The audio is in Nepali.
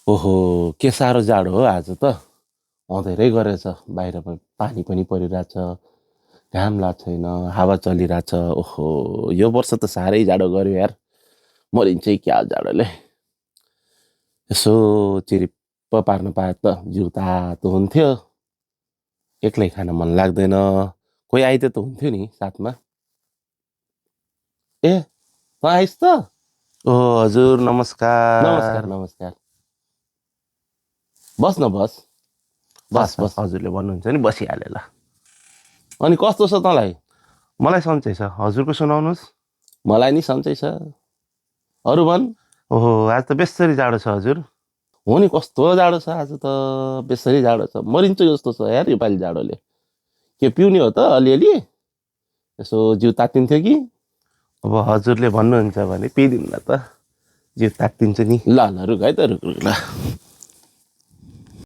ओहो, के साह्रो जाडो हो आज त। अँधेरै गरेछ। बाहिर पानी पनि परिरहेछ, घाम लाग्छ छैन, हावा चलिरहेछ। ओहो, यो वर्ष त साह्रै जाडो गर्यो यार। मरिन्छ क्या जाडोले। यसो चिरिप्प पार्न पाए त जिउ तातो हुन्थ्यो। एक्लै खान मन लाग्दैन। कोही आइदिए त हुन्थ्यो नि साथमा। ए, तँ आइस त? ओ हजुर नमस्कार नमस्कार। नमस्कार। बस न बस। बस हस् हस् बस। हजुरले भन्नुहुन्छ नि बसिहाले ल। अनि कस्तो छ तँलाई? मलाई सन्चै छ, हजुरको सुनाउनुहोस्। मलाई नि सन्चै छ। अरू भन्। ओहो आज त बेसरी जाडो छ हजुर। हो नि, कस्तो जाडो छ आज त। बेसरी जाडो छ। मरिन्छु जस्तो छ यार योपालि जाडोले। के पिउने हो त अलिअलि? यसो जिउ तात्तिन्थ्यो कि? अब हजुरले भन्नुहुन्छ भने पिइदिउँ न त, जिउ तात्तिन्छ नि। ल ल रुक है त रुक रुक ल।